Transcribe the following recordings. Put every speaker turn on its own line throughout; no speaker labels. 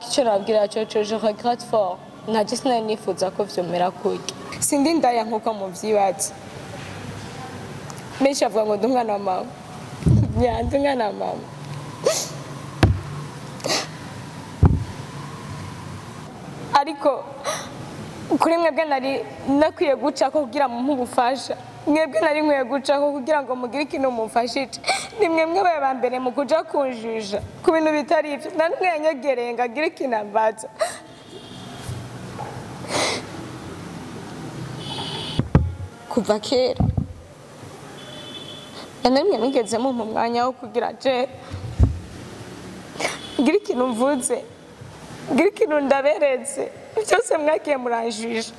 Ariko icyo nababwira cyo, je regrette fort. Ntaje sinari nifuza ko vyomera kurya. Sindi ndaya nkuko muvyibaza. Benshi bavuga ngo ndi umwana wa mama. Ya, ndi umwana wa mama. Ariko kuri mwebwe nari nakwiye guca ko kugira mumpe ubufasha. Mwebwe nari nkwiye guca ko kugira ngo mugire ikintu mumfashije. Ni mwebwe babe ba mbere mu kuja kunjija ku bintu bitari ivyo. Nta n'umwe yanyegereye ngo agire ikintu ambaza. Kuva kera nta na rimwe nigeze mumpa umwanya wo kugira je ngire ikintu mvuze, ngire ikintu ndaberetse. Byose mwagiye muranjija.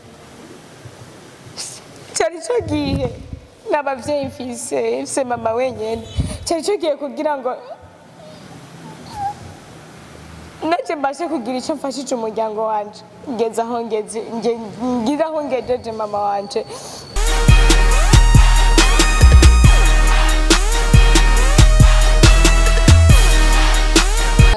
Cyari cyo gihe n'abavyeyi mfise mama wenyene. Cyari cyo gihe kugira ngo naje mbashe kugira icyo mfashije umuryango wanje. Ngeze aho ngeze, ngira aho ngejeje mama wanje.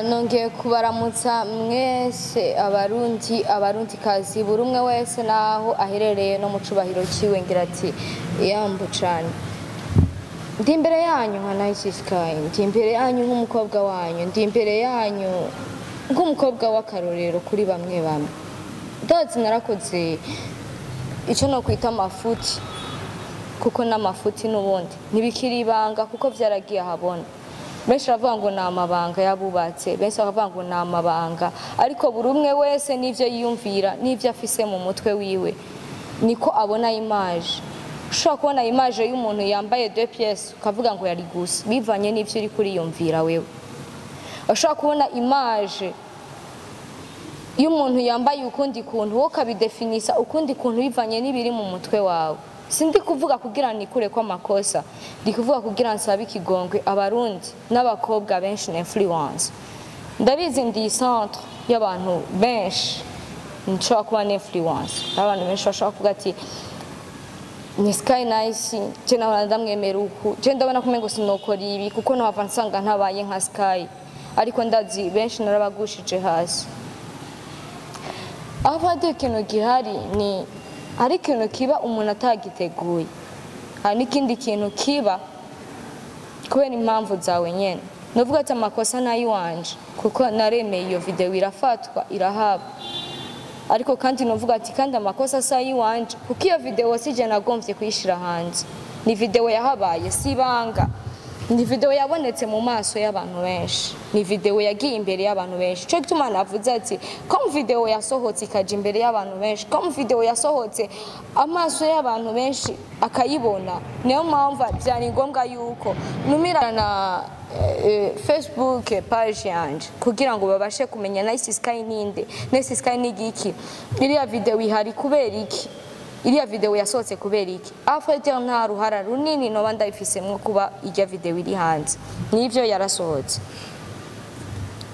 Nongeye kubaramutsa mwese Abarundi, Abarundikazi, buri umwe wese naho aherereye no mu cubahiro ciwe, ngira ati yambu cane. Ndi imbere yanyu nka Nice Sky, ndi imbere yanyu nk'umukobwa wanyu, ndi imbere yanyu nk'umukobwa w'akarorero kuri bamwe bamwe. Ndazi narakoze ico no kwita amafuti, kuko n'amafuti n'ubundi ntibikiri ibanga kuko vyaragiye ahabona. Benshi baravuga ngo ni amabanga y'abubatse, benshi baravuga ngo ni amabanga, ariko buri umwe wese n'ivyo yiyumvira n'ivyo afise mu mutwe wiwe niko abona image. Ushobora kubona image y'umuntu yambaye deux pièces ukavuga ngo yari gusa, bivanye n'ivyo uri kuriyumvira wewe. Ushobora kubona image y'umuntu yambaye ukundi kuntu, wowe ukabidefinisa ukundi kuntu bivanye n'ibiri mu mutwe wawe. Sindi kuvuga kugira nikure kwa makosa, ndi kuvuga kugira nsabe ikigongwe Abarundi n'abakobwa benshi na influence. Ndabizi ndi centre y'abantu benshi nshobora kuba na influence. Abantu benshi bashobora kuvuga ati ni Sky Nice, je nahora ndamwemera uku, je ndabona ko umengo sinokora ibi kuko nohava nsanga ntabaye nka Sky. Ariko ndazi benshi narabagushije hasi. Aho hadi ikintu gihari ni hari ikintu kiba umuntu atagiteguye, hari n'ikindi kintu kiba kubera impamvu zawe nyene. Novuga ati amakosa nayo iwanje kuko naremeye iyo video irafatwa irahaba, ariko kandi novuga ati kandi amakosa sa yiwanje kuko iyo video sije nagomvye kuyishira hanze. Ni video yahabaye, si ibanga, ni video yabonetse mu maso y'abantu benshi, ni video yagiye imbere y'abantu benshi. Ico gituma navuze ati comme video yasohotse ikaja imbere y'abantu benshi, comme video yasohotse amaso y'abantu benshi akayibona, niyo mpamvu byari ngombwa yuko numira na Facebook page yanje kugira ngo babashe kumenya Nice Sky ninde, Nice Sky ni igiki, iriya video ihari kubera iki, iriya video yasohotse kubera iki. Afite nta ruhara runini noba ndabifisemwo kuba irya video iri hanze, nivyo yarasohotse,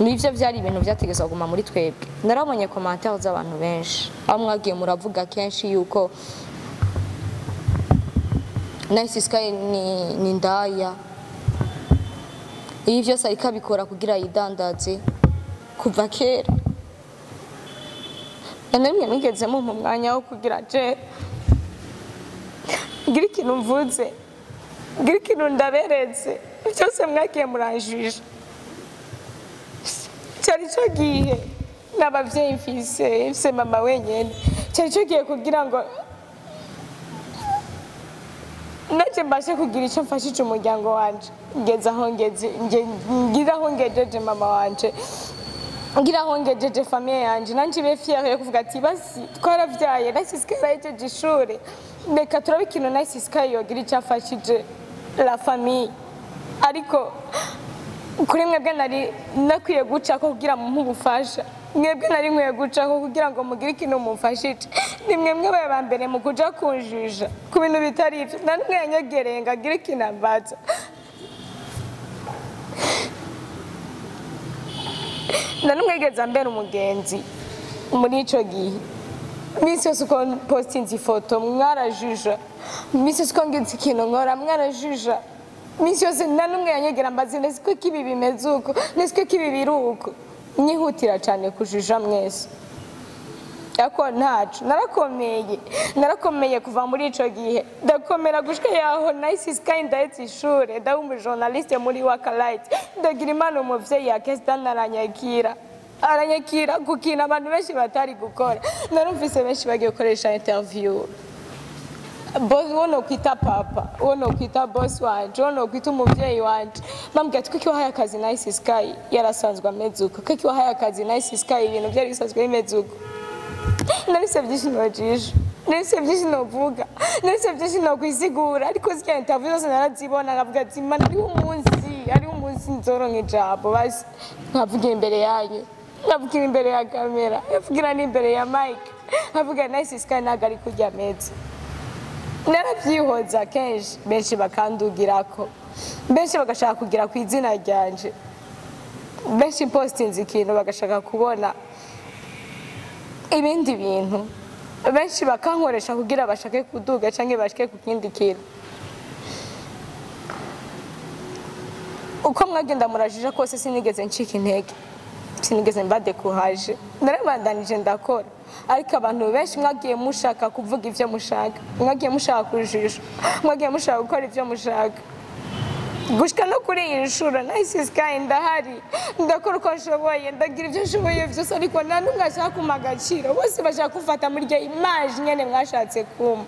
nivyo vyari ibintu vyategezwa kuguma muri twebwe. Narabonye commentaires z'abantu benshi aho mwagiye muravuga kenshi yuko Nice Sky ni ndaya, ibi vyose ariko abikora kugira yidandaze. Kuva kera nta na rimwe nigeze mumpa umwanya wo kugira je ngire ikintu mvuze, ngire ikintu ndaberetse. Byose mwagiye muranjija. Cyari cyo gihe n'abavyeyi mfise mama wenyene. Cyari cyo gihe kugira ngo naje mbashe kugira icyo mfashije umuryango wanje. Ngeze aho ngeze, ngira aho ngejeje mama wanje, ngira aho ngejeje famille yanje, nanje be fier yo kuvuga ati basi twaravyaye, Nice Sky yahejeje ishure, reka turabe ikintu Nice Sky yogira icyo afashije la famille. Ariko kuri mwebwe nari nakwiye guca ko kugira mumpe ubufasha. Mwebwe nari nkwiye guca ko kugira ngo mugire ikintu mumfashije. Ni mwebwe babe ba mbere mu kuja kunjija ku bintu bitari ivyo. Nta n'umwe yanyegereye ngo agire ikintu ambaza. Nta n'umwe yigeze ambera umugenzi muri ico gihe. Misi yose uko postinze ifoto mwarajija, misi yose uko ngize ikintu nkora mwarajija, misi yose nta n'umwe yanyegera ambaza nzi ko ibi bimeze uko, nzi ko ibi biri uko.
Nyihutira cyane kujija mwese, ariko ntacu narakomeye kuva muri ico gihe, ndakomera gushika yaho Nice Sky ndahetse ishure, ndaba umujournaliste muri Wakalite, ndagira Imana umuvyeyi ya Kestan aranyakira ku kintu abantu benshi batari gukora. Narumvise benshi bagiye gukoresha interview boss, uwo nokwita papa, uwo nokwita boss wanje, uwo nokwita umuvyeyi wanje, bambwira ati kuki wahaye akazi Nice Sky yarasanzwe ameze uko, kuki wahaye akazi Nice Sky ibintu byari bisanzwe bimeze uko. Narise byinshi nojisha, narise byinshi novuga, narise byinshi nokwisigura, ariko zirya interview zose narazibona, nkavuga ati mana, hariho umunsi nzoronka ijambo, basi nkavugira imbere yanyu, nkavugira imbere ya kamera, nkavugira n'imbere ya mic, nkavuga Nice Sky ntabwo ari kurya ameza. Narabyihoza kenshi, benshi bakandugirako, benshi bagashaka kugira ku izina ryanje, benshi postinze ikintu bagashaka kubona ibindi bintu, benshi bakankoresha kugira bashake kuduga cyangwa bashike ku kindi kintu. Uko mwagenda murajije kose, sinigeze ncika intege, sinigeze mbadekuhaje, narabandanije ndakora. Ariko abantu benshi mwagiye mushaka kuvuga ivyo mushaka, mwagiye mushaka kujisha, mwagiye mushaka gukora ivyo mushaka. Gushika no kuri iyi nshuro Nice Sky ndahari, ndakora uko nshoboye, ndagira ibyo nshoboye byose, ariko nta n'umwe ashaka kumpa agaciro. Bose bashaka kumfata muri iryo image nyene mwashatse kumpa.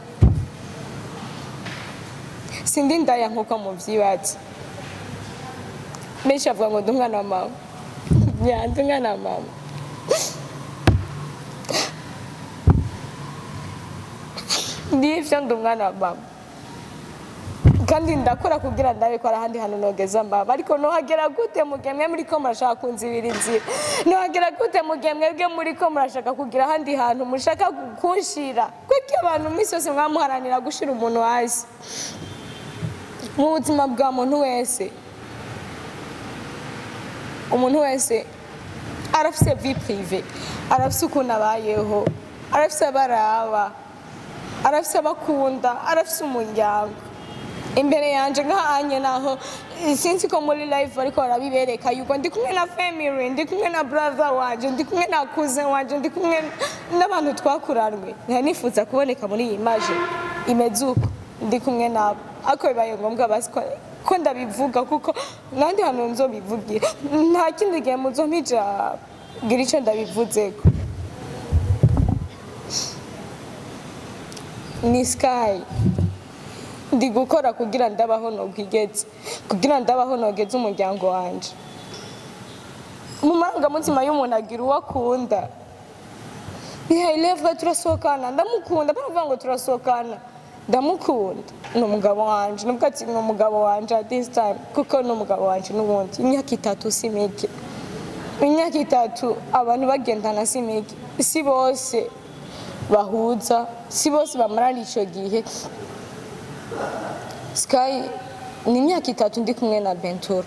Sindi ndaya nk'uko muvyibaza. Benshi bavuga ngo ndi umwana wa mama. Ya, ndi umwana wa mama, ndivyo, ndi umwana wa mama, kandi ndakora kugira ndabe ko hari ahandi hantu nogeza mama. Ariko nohagera gute mu gihe mwe muriko murashaka kunzibira inzira? Nohagera gute mu gihe mwebwe muriko murashaka kugira ahandi hantu mushaka kunshira? Kuko abantu iminsi yose mwamuharanira gushira umuntu hasi. Mu buzima bwa muntu wese, umuntu wese arafise vie privée, arafise ukuntu abayeho, arafise abaraba, arafise abakunda, arafise umuryango. Imbere yanje nkahanye naho sinzi ko muri live ariko barabibereka yuko ndi kumwe na family, ndi kumwe na brother wanje, ndi kumwe na cousin wanje, ndi kumwe n'abantu twakuranwe. Nari nifuza kuboneka muri iyi image imeze uko, ndi kumwe nabo, ariko bibaye ngombwa basi ko ndabivuga, kuko nandi hantu nzobivugira, nta kindi gihe muzompa ijambo gira ico ndabivuzeko. Ni Sky, ndi gukora kugira ndabaho nogigeze, kugira ndabaho nogeze umuryango wanje. Mu marangamutima y'umuntu agira uwo akunda. Bihaye turasohokana, ndamukunda, baravuga ngo turasohokana, ndamukunda, ni umugabo wanje. Nubwo ati ni umugabo wanje at this time, kuko ni umugabo wanje n'ubundi. Imyaka 3 si mike, imyaka 3 abantu bagendana si mike. Si bose bahuza, si bose bamarana ico gihe. Sky ni imyaka 3 ndi kumwe na Bentura.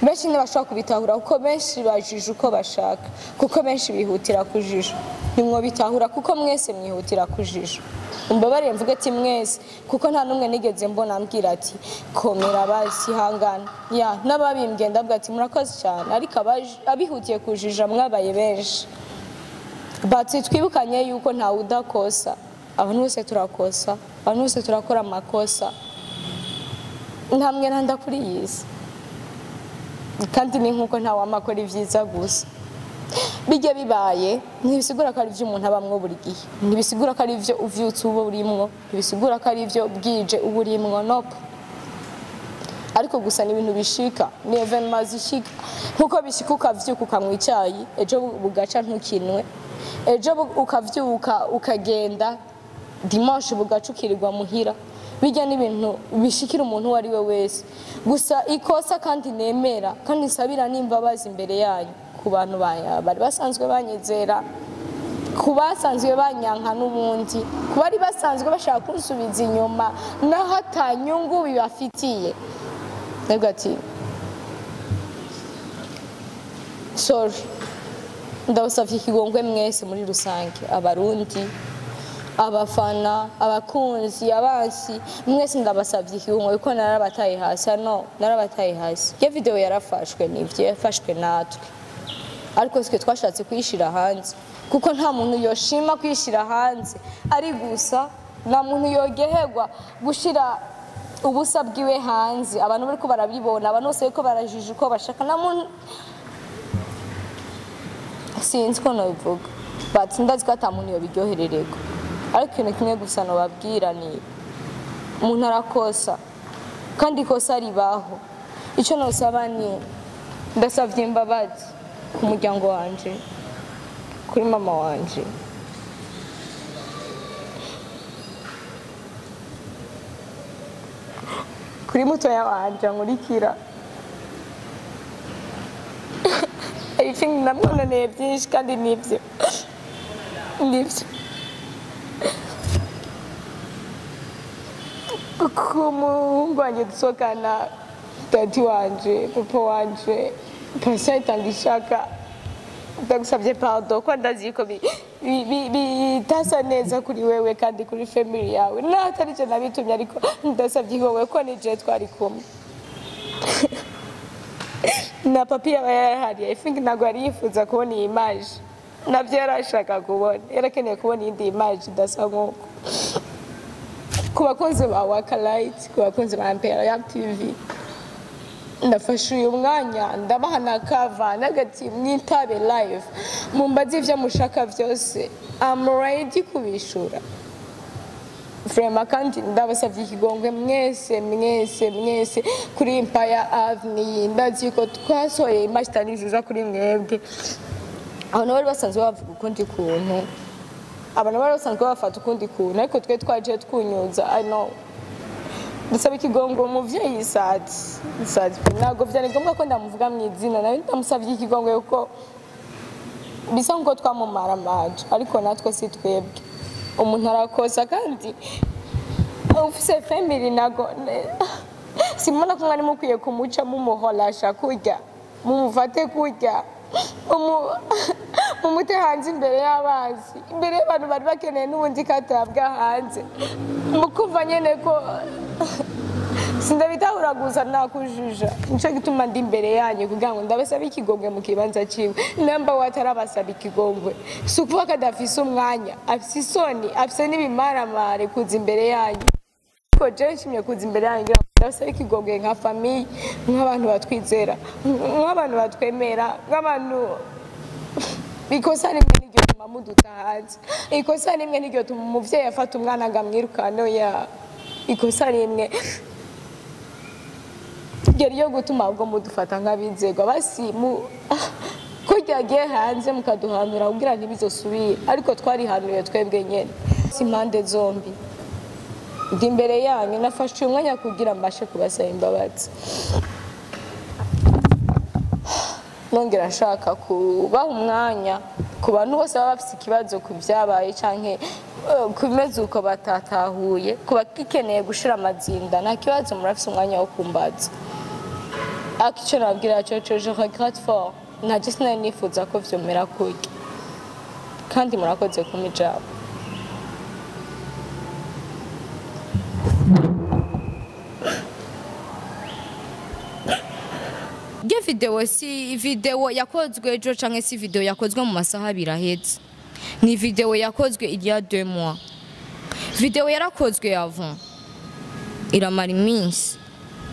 Benshi ntibashobora kubitahura, kuko benshi bajije uko bashaka, kuko benshi bihutira kujija. Nimwo bitahura kuko mwese mwihutira kujija. Umbabarire mvuge ati mwese, kuko nta n'umwe nigeze mbona ambwira ati komera basi, hangana. Ya n'ababimbwiye ndavuga ati murakoze cyane, ariko abihutiye kujija mwabaye benshi. But twibukanye yuko ntawe udakosa, abantu bose turakosa, abantu bose turakora amakosa, nta mweranda kuri iyi si. Kandi ni nkuko ntawe amakora ibyiza gusa. Bijya bibaye ntibisigura ko ari ibyo umuntu abamwo buri gihe, ntibisigura ko ari ibyo uvyutse uba urimwo, ntibisigura ko ari ibyo bwije uba urimwo, nope. Ariko gusa ni ibintu bishika, ni événement zishika, nkuko bishika ukavyuka ukanywa icyayi, ejo bugaca ntukinwe, ejo ukavyuka ukagenda, dimanche bugaca ukirirwa muhira. Bijya n'ibintu bishikira umuntu uwo ari we wese. Gusa ikosa kandi nemera kandi nsabira n'imbabazi imbere yanyu, ku bantu bari basanzwe banyizera, ku basanzwe banyanka n'ubundi, ku bari basanzwe bashaka kunsubiza inyuma naho atanyungu bibafitiye, ndavuga ati sorry, ndabasavye ikigongwe mwese muri rusange, Abarundi, abafana, abakunzi, abansi, mwese ndabasavye ikigongwe, kuko narabataye hasi. No, narabataye hasi. Iyo video yarafashwe, nivyo, yafashwe natwe.
Ariko twe twashatse kuyishira hanze kuko nta muntu yoshima kuyishira hanze ari gusa, nta muntu yogeherwa gushira ubusa bwiwe hanze. Abantu bariko barabibona, abantu bose bariko barajija uko bashaka, nta muntu, sinzi ko nobivuga, but ndazi ko ata muntu yobiryoherererwa. Ariko ikintu kimwe gusa nobabwira ni umuntu arakosa kandi ikosa ribaho. Icyo nosaba ni ndasavye imbabazi ku muryango wanje, kuri mama wanje, kuri mutoya wanje ankurikira. I think namwononeye byinshi kandi nibyo nibyo. Ku muhungu wanjye dusohokana, daddy wanje, papa wanje, Patient Itangishaka, ndagusabye pardon ko ndazi ko bitasa neza kuri wewe kandi kuri family yawe, natari je nabitumye, ariko ndasabye wowe ko nije twari kumwe na papi yaba yarahari. I think ntabwo yari yifuza kubona iyi image, nabyo yarashaka kubona, yarakeneye kubona iyindi image idasa nk'uko. Ku bakunzi ba Waka Light, ku bakunzi ba Imperial TV, ndafashe uyu mwanya ndabaha na kava n'agati mwitabe live, mumbaze ivyo mushaka vyose, I'm ready kubishura vraiment. Kandi ndabasavye ikigongwe mwese mwese mwese kuri Empire Avenue. Ndazi ko twasohoye image itari nziza kuri mwebwe. Abantu bari basanzwe bavuga ukundi kuntu, abantu bari basanzwe bafata ukundi kuntu, ariko twe twaje twunyuza. I know. Ndasaba ikigongwe umuvyeyi Sadi. Sadi ntabwo vyari ngombwa ko ndamuvuga mu izina, nawe ndamusavye ikigongwe kuko bisa nkuko twamumara amaje, ariko natwe si twebwe. Umuntu arakosa kandi ufise family, nago simona ko mwari mukwiye kumuca mumuholasha kurya, mumufate kurya, mumute hanze imbere y'abazi, imbere y'abantu bari bakeneye n'ubundi katabwa hanze, mukumva nyene ko sindabitahura gusa nakujuja. Nico gituma ndi imbere yanyu kugira ngo ndabasabe ikigongwe mu kibanza ciwe. Namba watarabasaba ikigongwe, si ukuvuga ko adafise umwanya, afise isoni, afise n'ibimaramare kuza imbere yanyu. Ariko jewe nshimye kuza imbere yanyu kugira ngo ndabasabe ikigongwe nka famille, nk'abantu batwizera, nk'abantu batwemera, nk'abantu. Ikosa rimwe niryo tuma muduta hanze, ikosa rimwe niryo tuma umuvyeyi afata umwana ngo amwirukane. Ya ikosa rimwe ryari ryo gutuma ahubwo mudufata nk'abizerwa, basi mu ko ryagiye hanze mukaduhanura kugira ntibizosubire, ariko twarihanuye twebwe nyene. Si impande zombi, ndi imbere yanyu nafashe uyu mwanya kugira mbashe kubasaba imbabazi, nongera nshaka kubaha umwanya ku bantu bose baba bafise ikibazo ku byabaye canke ku bimeze uko batatahuye, ku bagikeneye gushira amazinda, nta kibazo, murafise umwanya wo kumbaza. Ariko ico nababwira coco, je regrette fort, ntaje sinari nifuza ko vyomera kurya, kandi murakoze kumpa ijambo.
Iyo video si video yakozwe ejo canke si video yakozwe mu masaha abiri aheze, ni video yakozwe il y a 2 mois. Video yarakozwe avant, iramara iminsi,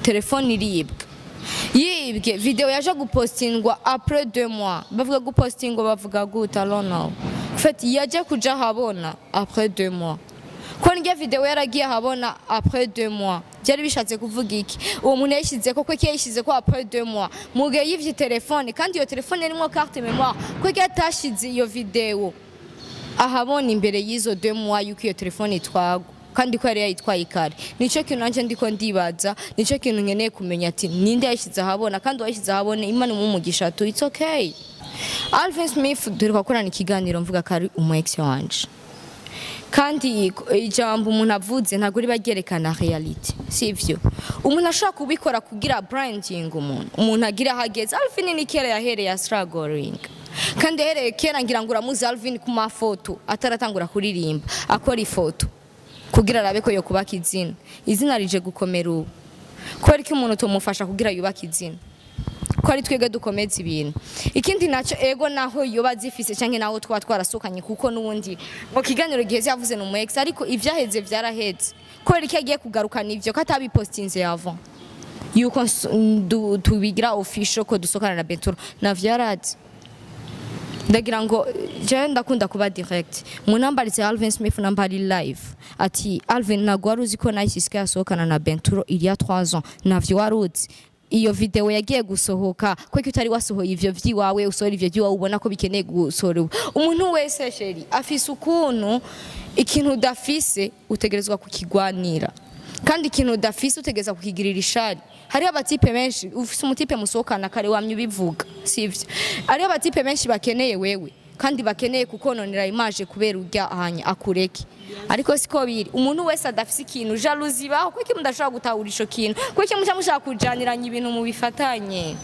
telefone iribwa, yibwe. Video yaje gupostingwa après 2 mois. Bavuga gupostingwa, bavuga gute, I don't know. En fait yaje kuja habona après 2 mois. Ko ndya video yaragiye habona après 2 mois, byari bishatse kuvuga iki? Uwo muntu yayishize ko ko yayishize ko après 2 mois mugihe yivye telefone, kandi iyo telefone irimwo carte mémoire, ko yatashize iyo video ahabona imbere y'izo 2 mois yuko iyo telefone itwagwa, kandi ko yari yayitwaye kare. Nico kintu nanje ndiko ndibaza, nico kintu nkeneye kumenya, ati ninde yayishize ahabona, kandi uwayishize ahabona Imana imumugisha tu, it's okay. Alvin Smith duheruka gukorana ikiganiro mvuga ko ari umu ex wanje, kandi ijambo umuntu avuze ntabwo riba ryerekana reality, sivyo? Umuntu ashobora kubikora kugira branding, umuntu agira ahageze. Alvin ni kera yahereye struggling, kandi yahereye kera, ngira ngo uramuzi Alvin ku mafoto ataratangura kuririmba, akora ifoto kugira arabe ko yokubaka izina. Izina rije gukomera ubu, kubera ko umuntu tumufasha kugira yubake izina. Ko ari twebwe dukomeza ibintu. Ikindi nacyo, ego, naho yoba zifise canke naho twa twarasukanye, kuko n'ubundi mu kiganiro giheze yavuze ni umu ex, ariko ivyaheze vyaraheze. Kubera iki agiye kugarukana ivyo ko atabipostinze avant yuko tubigira official ko dusokana na Benturo? Navyo yarazi. Ndagira ngo jewe ndakunda kuba direct. Munambaritse Alvin Smith nambari live ati: "Alvin, ntabwo wari uzi ko Nice Sky yasohokana na Benturo il y a 3 ans? Navyo wari uzi? Iyo video yagiye gusohoka ko utari wasohoye ivyo vyiwawe, usohora ivyo vyiwawe ubona ko bikeneye gusohora." Umuntu wese, chéri, afise ukuntu ikintu udafise utegerezwa kukigwanira, kandi ikintu udafise utegereza kukigirira ishari. Hariho abatipe benshi, ufise umutipe musohokana kare wamye ubivuga, sivyo? Hariho abatipe benshi bakeneye wewe kandi bakeneye kukononera image kubera urya ahanya akureke, ariko siko biri. Umuntu wese adafise ikintu, jalousie ibaho. Kuki mudashobora gutahura ico kintu? Kuki muca mushaka kujaniranya ibintu mubifatanye?